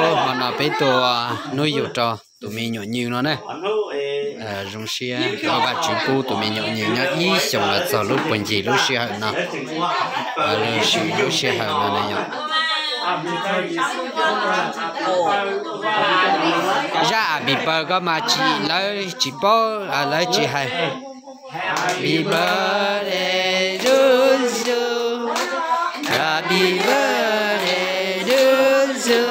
Hmo no peb tua hnub yug rau tus me nyuam nywg no na. Zoo siab ua Vajtswv pub tus me nyuam nywg nyob ib xyoos los txog lub puag ncig lub sij hawm no. Lub sij hawm no yog zaj Happy Birthday koj mas tsis, lawv tsis paub, lawv tsis hais. Happy birthday to you. Happy birthday to you.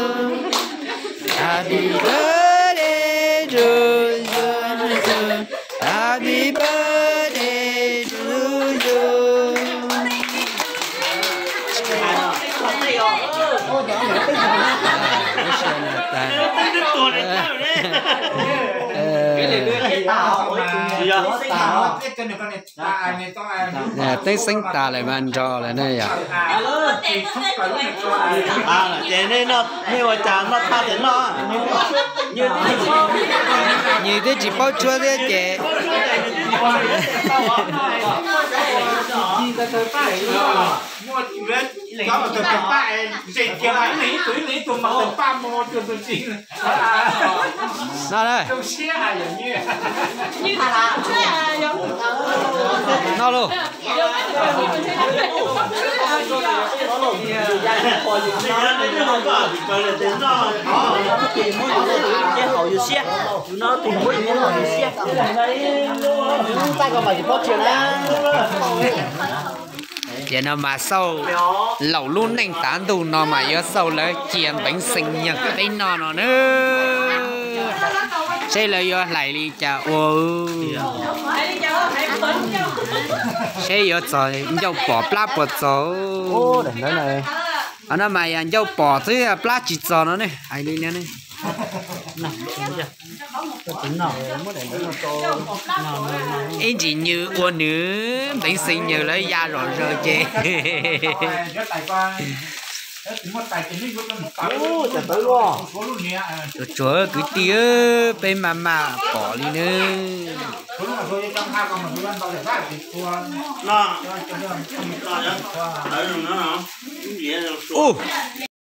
Happy birthday to you. Happy birthday to you. Teeb xeeb tas lawm mas nrog lawm ne yom. Ces nej ua cas noj thaj tias noj. Nws twb tsis paub tshuab thiab ces. No na. No lauj. Ces no mas xauj laum lub neej tav ntuj no mas yuav xauj lawv cia npeev xees nyeeg peb noj no na. Seb lawv yuav hlais li cas ua. Seb yuav txog ncauj pom plab puas txog. No mas yog ncauj pom xwb, plab tsis txog no ne, hais li no ne. Ib ntsis nws ua nws npeev xees nyeeg lawv ya zom zaws ces. Tsuav tsuav kwv tij, peb maj mam pom li nawb. Ub,